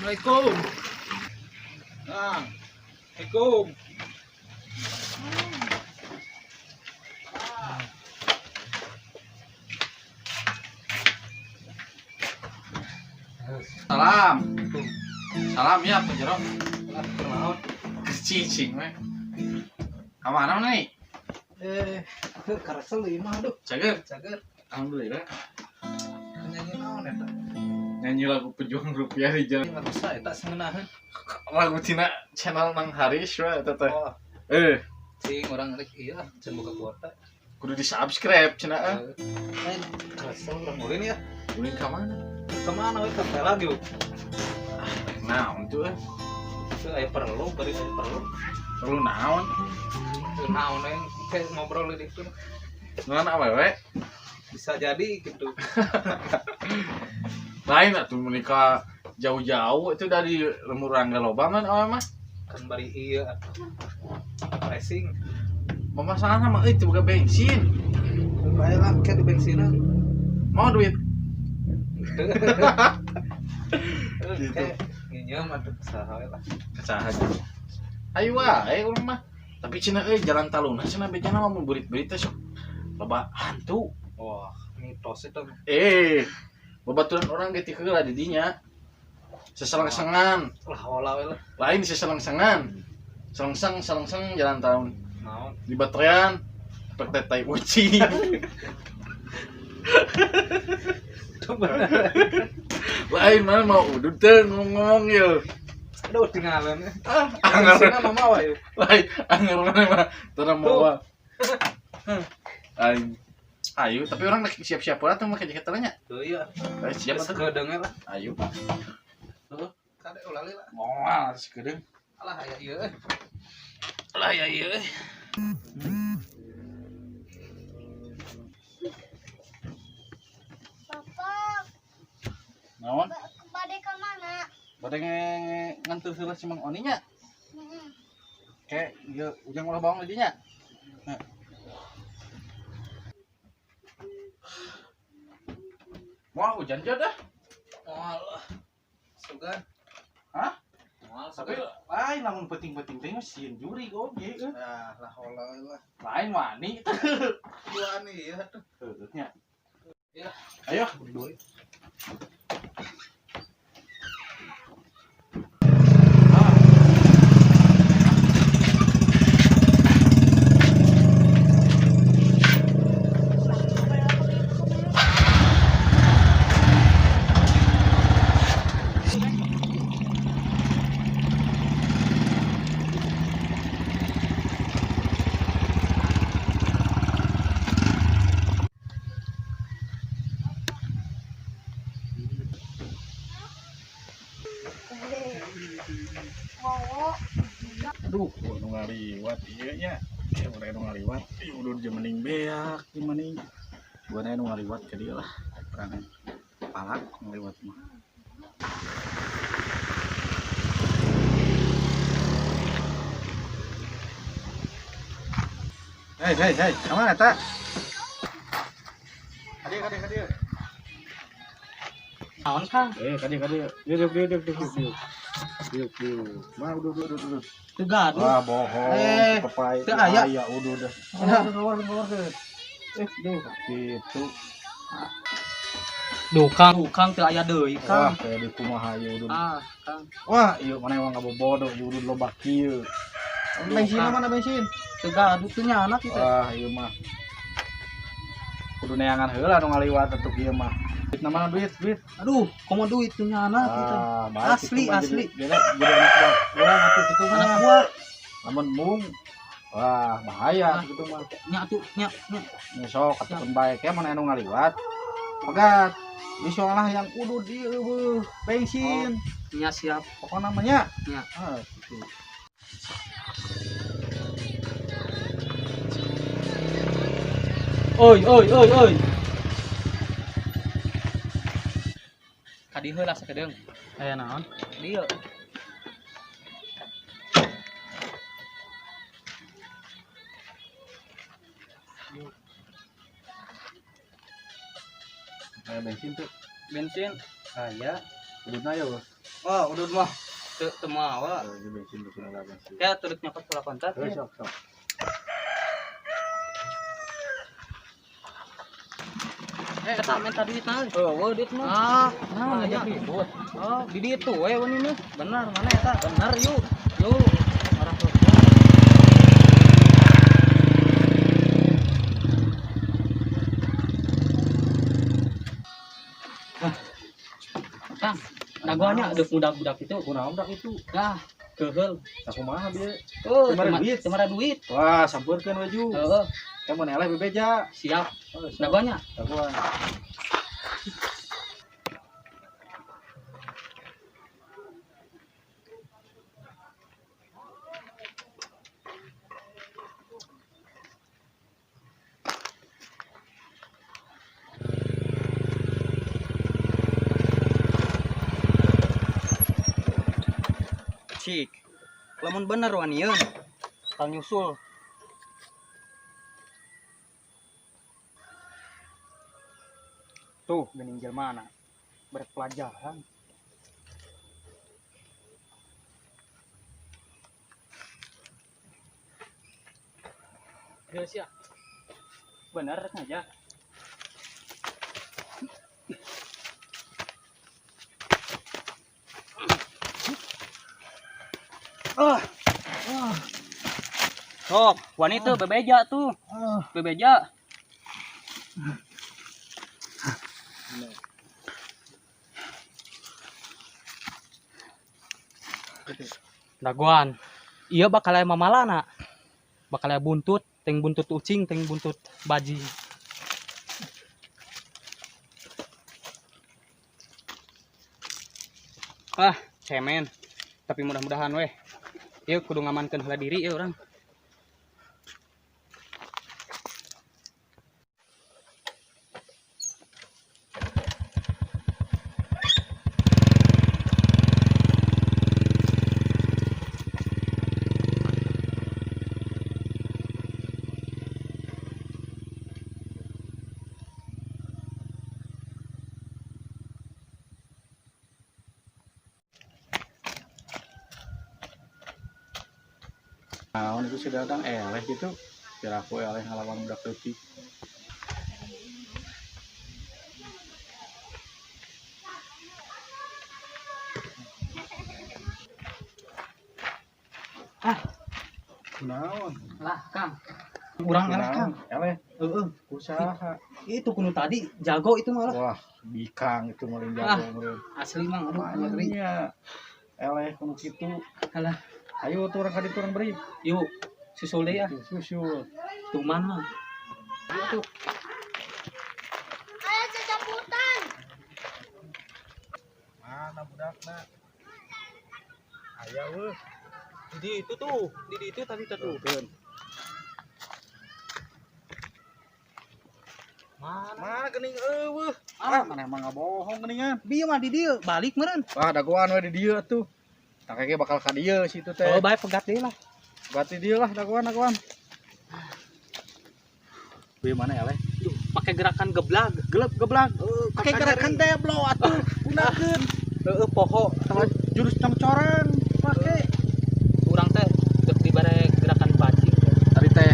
Assalamualaikum. Nah, Assalamualaikum. Salam. Salam ya Pak Jero. Lah, kunaon? Cicing we. Ka mana nih? Eh, karesel ieu mah aduh. Cager. Cager. Alhamdulillah. Nyanyi naon eta? Nyanyi lagu pejuang rupiah di jalan. Lagu sa eta sangeunaheun. Lagu tina channel Nang Haris we eta teh. Oh, Eh, cing urang rek ieu ah, can buka kuota. Kudu di-subscribe cenah ah. Lain karesel urang ulin ya. Ulin ka mana? Kemana we ka lagi? Naon tuh eh? Teu aya perlu, bari aya perlu. Perlu naon? Teu naon we kayak ngobrol di ditu. Naon awewe? Bisa jadi gitu. Lain atuh menikah jauh-jauh itu dari lemur Rangga loba man awewe mah. Kan bari ieu atuh. Racing. Pemasangan sama euy teu boga bensin. Bae lah ke di bensinan. Mau duit? Gitu. Nginyeum atuh saha we lah. Saha ayo wae urang mah. Tapi cenah euy jalan taluna cenah bejana mah mun burit-burit teh sok loba hantu. Wah, mitos itu. Eh, babaturan orang ge ti heula di dinya. Seselengsengan, Lah olah we lah. lain seselengsengan. Selengseng selengseng jalan tahun Naon? di baterean pakai tai ucing. Itu bener. Lain mana mau udut teh ngomong ya. Aduh, tinggalan. Ah, anggar Bensinna mah mawa ya. lain anggar mana mah teu mawa. Aing ayo, tapi orang lagi siap-siap lah tuh make jaket nya. Tuh iya. Ayo siap Geus atuh. kedeung lah. Ayo. Kade ulah lila. Moal sakedeung. Alah aya ieu euy. Alah aya ieu euy. Bapak, Naon? bade ke mana? Bade nganteur heula si Mang Oni nya. Heeh. Kayak ieu ujang ulah bawang di dinya. Nah. Moal hujan jod ah. Moal lah. Sugan. Hah? Moal Tapi sugan. lain lamun penting-penting teh mah sieun jurig oge euy. Ah, lah olah we lah. Lain wani teh. Duaan ieu atuh. Heueuh nya. Ya. Ayo. Berdua. Aduh, nu ngaliwat ieu nya. Ya udah nu ngaliwat. Ieu udah mending beak, ieu mending. Gua nu ngaliwat ke dieu lah. Perangan palak ngaliwat mah. Hei, hei, hei, ka mana eta? Kadieu, kadieu, kadieu. Naon, Kang? Eh, kadieu, kadieu. Dieu, dieu, dieu, dieu, dieu. Dieu, dieu. Mah, udah, udah, udah, udah. Teu gaduh. Wah, bohong. Eh, Kepai. teu aya. Aya, udah, udah. Keluar, keluar, keluar. Eh, duh, gitu. Duh, Kang, duh, Kang teu aya deui, Wah, Kang. kayak di kumaha ieu udah. Ah, Kang. Wah, ieu mana emang ngabobodo, ieu udah loba kieu. Bensin Kang. mana bensin? Teu gaduh teu nyana kitu. Wah, ieu mah. Kudu neangan heula nu ngaliwat atuh kieu mah. Duit na mana duit, duit. Aduh, komo duit teu nyana kitu. Ah, baik, Asli, kitu mah asli. jadi anak buah. Urang atuh kitu mah. Anak buah. Lamun mung. Wah, bahaya Ah. kitu mah. Nya atuh, nya, nya. Nya sok atuh bae ke mana anu ngaliwat. Pegat. Di soalnya yang kudu di eueuh bensin. Nya siap. Pokoknya namanya. Nya. Ah, gitu. Oi, oi, oi, oi. Kadi heula sakedeung. Aya naon? Dieu. Aya bensin tuh. Bensin aya. Kuduna ya. Oh, udud mah. Teu teu mawa. Oh, bensin bensin lah bensin. Ya turut nyokot pola kontak. Heuh, sok sok. Eta minta duit naon? Oh, duit mah. Ah, nah ngajak ribut. Oh, di ditu we wani mah. Bener, mana eta? Bener yuk. Yuk. Arah ke. Nah. Kang, dagoannya ada budak-budak itu. Kunaon budak itu? Lah, keheul. Sakumaha bieu? Oh, Teu teu duit. Wah, sampeurkeun baju. Heeh. Kamu neleh bebeja. Siap. Dagoannya. Dagoan. Cik. Lamun bener wanieu. Bakal nyusul. Tuh, geuning jelema na. Berpelajaran. Geus ya. Bener aja. Ah. Ah. Sok, wanita bebeja tuh. Bebeja. Dagoan. Iya bakal aya mamalana. Bakal aya buntut, teng buntut ucing, teng buntut bajing. Ah, cemen. Tapi mudah-mudahan weh. Ieu kudu ngamankeun heula diri ieu urang. Naon itu si datang eleh gitu. Kira aku eleh ngalawan budak leutik. Ah, Naon? Lah, Kang. Urang eleh, Kang. Eleh. Heeh, Usaha. Itu kuno tadi jago itu malah. Wah, bikang itu maling jago meureun. Asli mang, aduh ngeri. Eleh kuno kitu. Alah. Ayo tuh orang kaditu orang beri. Yuk, susul deh ya. Susul. Tuman mah. Yuk tuh. Ayo cecamputan. Mana budakna? Aya weuh. Di itu tuh, di itu tadi tuh. Mana? Mana geuning eueuh. Ah, mana emang ngabohong geuningan. Bieu mah di dieu, balik meureun. Wah, dagoan we di dieu tuh. Tak kayaknya bakal ka dieu situ teh. Oh, bae pegat deui lah. Berarti dieu lah dagoan-dagoan. Wih, mana eleh? Duh, pakai gerakan geblag. Gelep geblag. Pakai gerakan deblo atuh. Gunakeun. Heeh, poho jurus congcoran pake. Urang teh deuk dibare gerakan bajing tadi teh.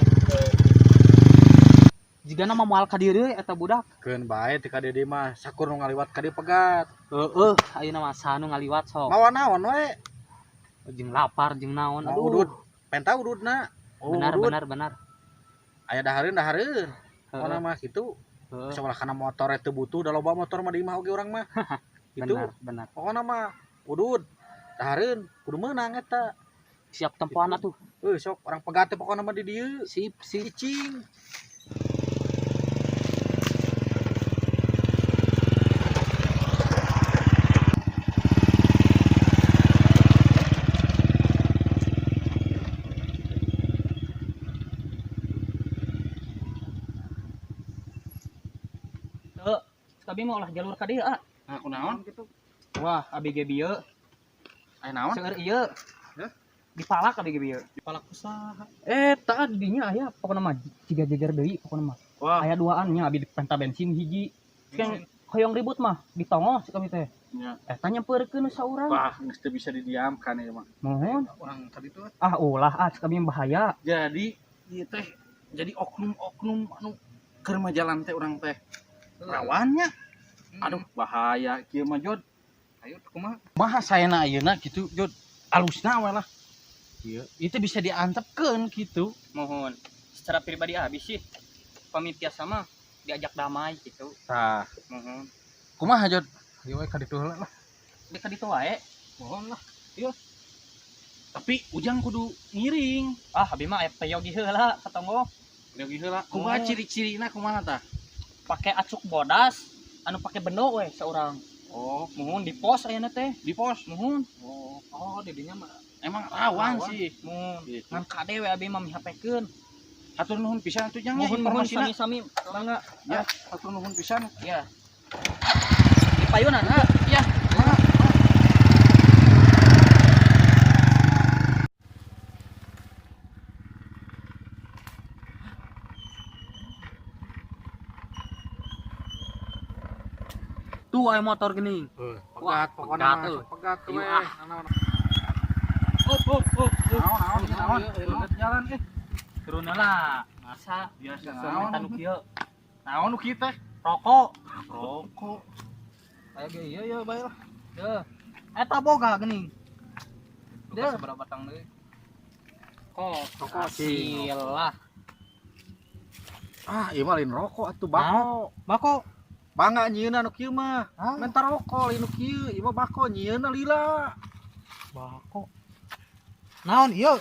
Jigana mah moal ka dieu deui eta budak. Keun bae teh ka dieu mah sakur nu ngaliwat ka dieu pegat. Heeh, ayeuna mah saha nu ngaliwat sok. Mawa naon we? Jeung lapar jeung naon aduh. Udud. Penta ududna. Oh, benar udud. Benar benar. Aya dahareun dahareun. Pokona mah kitu. Sabalah kana motor teu butuh da loba motor mah di imah oge urang mah. Gitu. Benar benar. Pokona mah udud dahareun kudu meunang eta. Siap tempoan atuh. Heuh sok orang pegat teh pokona mah di dieu. Sip sip. Cicing. Abi mau olah jalur ka dieu, ah. Nah, kunaon gitu. Wah, abi ge bieu. Aya naon? Seueur ieu. Hah? Dipalak abi ge bieu. Dipalak usaha. Eta dinya aya pokona mah ciga jejer deui pokona mah. Wah. Aya duaan nya abi penta bensin hiji. Yang hoyong ribut mah ditongoh si kami teh. Nya. Eta nyampeurkeun saurang. Wah, geus teu bisa didiamkan ieu mah. Mohon. Urang tadi tuh. Ah ulah ah kami bahaya. Jadi ieu teh jadi oknum-oknum anu keur majalan teh urang teh. Rawannya. Aduh, bahaya kieu mah Jod. Ayo kumaha? Kumaha saena ayeuna gitu Jod. Alusna we lah. Ieu itu bisa diantepkeun gitu. Mohon. Secara pribadi abis sih pamit tiasa mah diajak damai gitu. Tah, Mohon. kumaha Jod? Ayo we ka ditu heula lah. Di ka ditu wae. Mohon lah. Tapi Ujang kudu ngiring. Ah abi mah aya peyogi heula ka tonggo. Peyogi heula. Kumaha Oh. ciri-cirina kumaha tah? Pake acuk bodas anu pake bendo we saurang. Oh, Mohon di pos ayeuna teh. di pos. Mohon. Oh, Oh, didinya mah emang rawan Rawan. sih. Mohon. Gitu. Ngan kade we abi mah mihapekeun. Hatur nuhun pisan atuh Jang ya Mohon mohon informasina. sami-sami. Mangga. Ya, hatur nuhun pisan. Ya. Di payunan ha. Ya, mangga. Tuh aya motor geuning. Pegat pokona pegat, mah. euy. Pegat Ayo, we. ah. Naon Oh, oh, oh, oh. naon Naon, naon. jalan eh. Turun lah. Masa Biasa naon naon. nu kieu? Naon nu kieu teh? Rokok. Rokok. Aya ge ieu ya bae lah. Deuh. Eta boga geuning. Duka sabaraha batang deui. Kok Rokok sih. lah. Ah, ieu mah lain rokok atuh bako. Bako. Bangga nyieunna nu kieu mah. Menta rokok lain nu kieu, ieu mah bako nyieunna lila. Bako. Naon ieu?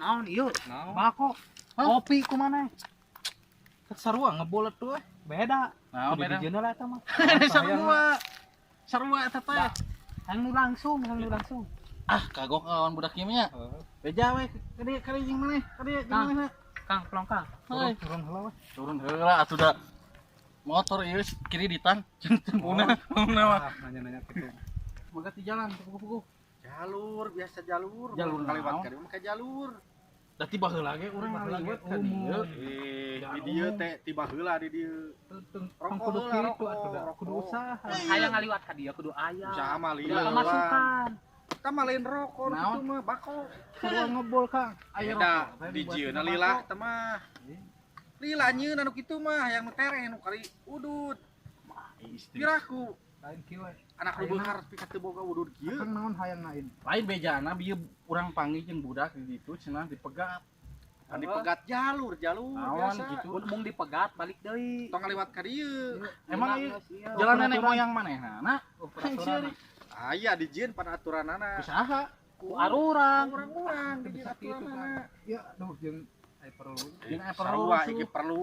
Naon ieu? Bako. Kopi kumaha? Sarua ngebolet tuh. Beda. Naon beda? Dijieunna lah eta mah. Sarua. Sarua eta teh. Hayang nu langsung, hayang nu langsung. Ah, kagok kawan budak ieu nya. Beja we, kadieu kadieu jeung maneh, kadieu jeung maneh. Kang, pelong Kang. Heuy. Turun heula we. Turun heula atuh da. Motor ieu kiri ditan. Punah, punah mah. Ah, nanya-nanya kitu. Magat di jalan puguh-puguh. Jalur biasa jalur. Jalur kaliwat naon? ka dieu mah ka jalur. Da tiba heula ge urang Baheula ge ngaliwat ka dieu. Eh, di dieu teh tiba heula di dieu. Rokok Kudu heula, kitu rokok, atuh da. rokok. Kudu usaha. Hayang ngaliwat ka dieu kudu aya. Usaha mah Kudu lila. pemasukan. Kita mah lain rokok Naon? kitu mah bako. Kudu ngebol Kang. Aya Beda rokok. di jieuna lila teh mah. Lila nyieun anu kitu mah yang nu tereh nu kali udud. Piraku Lain kieu we. anak nu beunghar tapi teu boga udud kieu. Akang naon hayang lain. Lain bejana bieu urang panggil jeung budak di ditu cenah dipegat. Kan dipegat jalur, jalur Naon biasa. gitu. Mun mung dipegat balik deui. Tong ngaliwat ka dieu. Emang ieu jalan nenek moyang manehna? Peraturan. Aya di jieun pan aturanana. Usaha. Ku arurang. Urang-urang di jieun Bisa kitu aturanana. kan. Ya aduh jeung aya perlu. Jeung aya perlu Sarua iki perlu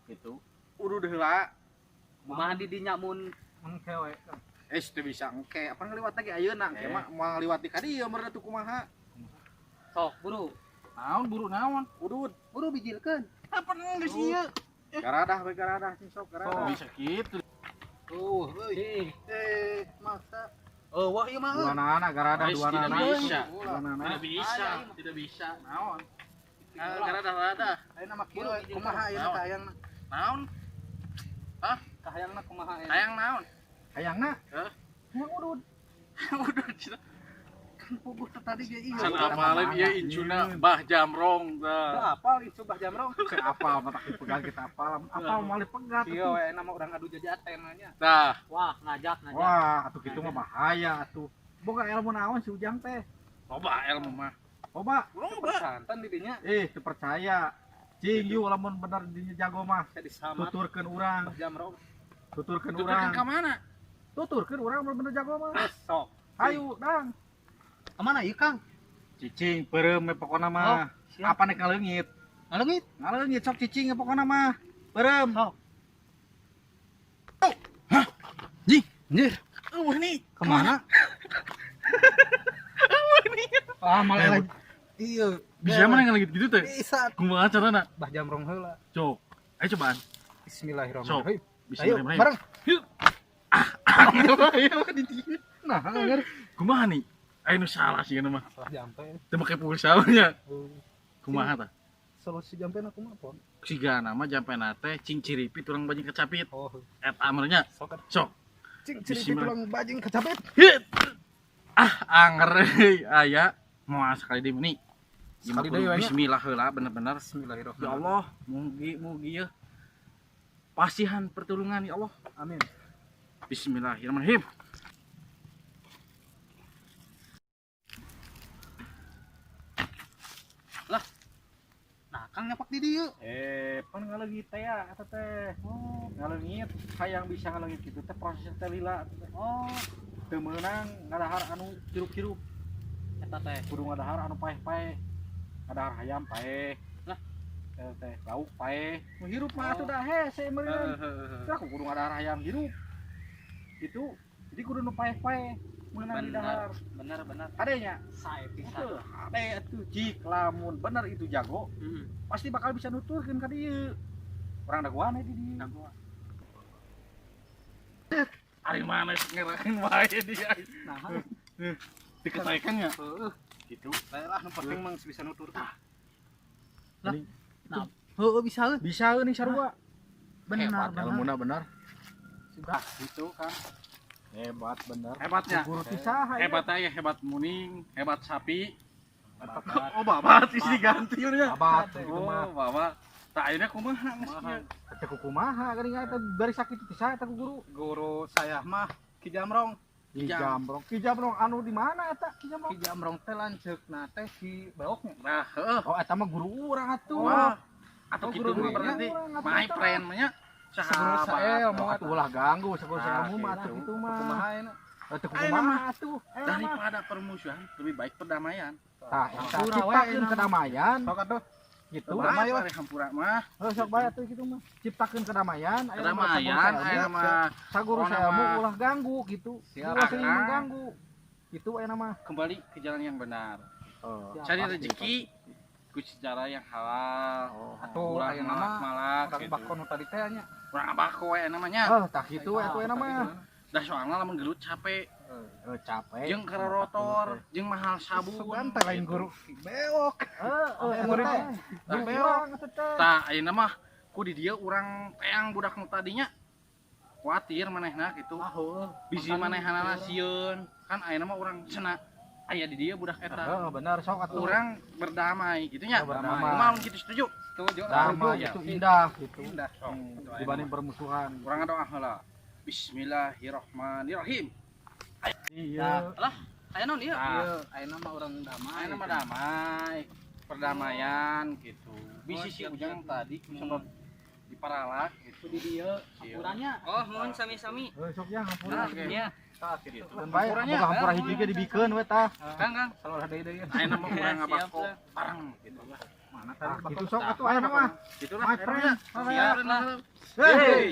gitu. udud heula. Kumaha di dinya mun Engke we. Eh, teu bisa engke. Apa ngaliwat lagi ayeuna engke mah moal ngaliwat di ka dieu meureun atuh kumaha. sok buru. Naon buru naon? Udud. Buru bijilkeun. Apa geus ieu? Garadah we garadah cing sok garadah. Bisa kitu. Tuh, euy. Eh, masa Oh, wah ieu mah. dua nana garadah dua Tidak nana. bisa. Dua nana. Tidak bisa, tidak bisa. Naon? Garadah garadah. Ayeuna mah kieu we. Kumaha ayeuna Naon? ka hayangna? Naon? Ka hayangna kumaha ayeuna? Hayang naon? Hayangna? Hah? Hayang udud. Udah cenah. Kan puguh teh tadi ge ieu. Can apaleun ieu incuna Bah Jamrong tah. Apal ieu Bah Jamrong. Apal mah tak dipegang kita apal. Apal moal dipegat. Kieu we ayeuna mah urang adu jajaten nya. Tah, Wah, ngajak ngajak. Wah, atuh kitu mah bahaya atuh. Boga ilmu naon si Ujang teh? loba ilmu mah. Loba. Loba. Santan di dinya Eh, teu percaya. Cing yeuh lamun bener dinya jago mah. saya disamat Tuturkeun urang, Bah Jamrong. tuturkeun Tuturkeun urang. ka mana? Tuturkeun urang mun bener jago mah. Sok. Ayo, dang. Kemana ieu Kang? Cicing peureum we pokona mah. Siap. Apa nek ngaleungit? Ngaleungit. Ngaleungit sok cicing we pokona mah. Peureum. Sok. Hah? Jing, Anjir, eueuh nih. kemana? Ah, malah lagi. Iya. Bisa mana ngaleungit gitu teh? Bisa. Kumaha carana? Bah Jamrong heula. Cok. Ayo cobaan. Bismillahirrahmanirrahim. Ayo, Bismillahirrahmanirrahim. bareng. Yuk. Ah, ah, di dieu. Nah, anjir. Kumaha nih? Ayo nu salah sih mah. Salah jampe. Teu make pulsa nya. Kumaha tah? Solusi jampe aku mah apa? Sigana mah jampena teh cing ciripit urang banyak kecapit. Oh, Eta mah nya. sok. Sok. Cing ciri tulang bajing kacapet. Ah, anger euy aya moal sekali deui meni. Sekali deui we nya. Bismillah heula bener-bener. Bismillahirrahmanirrahim. Ya Allah, mugi-mugi ya. Pasihan pertolongan ya Allah. Amin. Bismillahirrahmanirrahim. Lah. Nah, Kang nyapak di dieu. Pan ngaleungit teh ya eta teh. Oh, ngaleungit hayang bisa ngaleungit kitu teh proses teh lila. Oh, Teu meunang ngadahar anu hirup-hirup, eta teh. kudu ngadahar anu paeh-paeh. Ngadahar hayam paeh. Lah. Eta teh lauk paeh. Nu hirup mah atuh da hese meureun. Tah aku kudu ngadahar hayam hirup. Gitu. Jadi kudu nu paeh-paeh meunang didahar. Bener bener. Kade nya. Sae pisan. Heuh, kade atuh jik lamun bener itu jago, Heeh. pasti bakal bisa nuturkeun ka dieu. Urang dagoan we di dieu. Dagoan. Ari mana ngerakeun wae dia. Nah, Diketaikeun nya. heeh. Gitu. Lah nu penting mah geus bisa nutur. Lah. Nah, heueuh bisa euy. Bisa euy sarua. Benar Hebat benar. ilmuna bener. Tah, gitu kan. Hebat bener. Hebatnya. Guru ti saha ieu? Hebat aya hebat muning, hebat sapi. Oh, babat isi diganti nya. Babat gitu mah. Oh, babat. Tah ayeuna kumaha geus kieu? Teh kumaha geuning eta bari sakit ti saha eta ku guru? Guru saya mah Ki Jamrong. Ki Jamrong. Ki Jamrong anu di mana eta Ki Jamrong? Ki Jamrong teh lanceukna teh Ki Beoknya. Nah, heueuh. Oh, eta mah guru urang atuh. Wah. Atuh Oh, kitu guru mah berarti urang atuh my eta mah. friend mah nya. Guru Sahabat. saelmu Atuh ulah ganggu saguru Ah, saelmu mah atuh gitu. kitu mah. Kumaha euna? Atuh Ayeuna kumaha mah. atuh. Ayeuna mah. Daripada permusuhan, lebih baik perdamaian. Tah, eta Hampura we ciptakeun ayeuna mah. kedamaian Sok atuh. gitu. Damai lah. Ari hampura mah. Heuh sok bae atuh kitu mah. Ciptakeun kedamaian, ayeuna mah Kedamaian saguru ayeuna saelmu. mah Saguru Pokona saelmu mah. ulah ganggu gitu. Siap. Ulah sering Akang. mengganggu. Gitu ayeuna mah. Kembali ke jalan yang benar. Siap. Cari rezeki ku secara yang halal. Oh. Atuh Ulah ayeuna mah malak-malak urang gitu. bakon nu tadi teh nya. Urang abako we namanya. Oh, tah kitu we atuh ayeuna mah. Dah soalna lamun gelut capek, Capek. jeung kerorotor, jeung mahal sabun. Sugan teh lain guru Ki Beok. Heeh, Guru teh. Tah, Urang eta teh. Tah ayeuna mah ku di dieu urang teang budak nu tadinya kuatir manehna gitu. Ah heueuh. Bisi manehanana sieun. Kan ayeuna mah urang cenah aya di dieu budak eta. Heeh, bener sok atuh. Urang berdamai gitu nya. Oh, berdamai. Kumaha mun kitu setuju? Setuju. Damai Setuju. itu indah gitu. Indah. Sok, gitu ayeuna Dibanding mah. permusuhan. Urang doa heula. Bismillahirrahmanirrahim. Iya. Lah, aya naon ieu? Nah, Ieu ayeuna mah urang damai. ayeuna mah damai, perdamaian gitu. Bisi Oh, si siap, Ujang siap. tadi ku sebab diparalak gitu. Di dieu. Hampurannya. Oh, mohon sami-sami. Heuh sok ya hampura. Nah, Oke. iya. Tah kitu. Dan bae Hampuranya. boga hampura hiji ge dibikeun we tah. Kang, Kang. Salah deui deui. Ayeuna mah urang Siap ngabako lah. bareng gitu lah. Mana Tah, tadi gitu sok atuh ayeuna mah. Gitulah. My friend. Siap lah. Hey.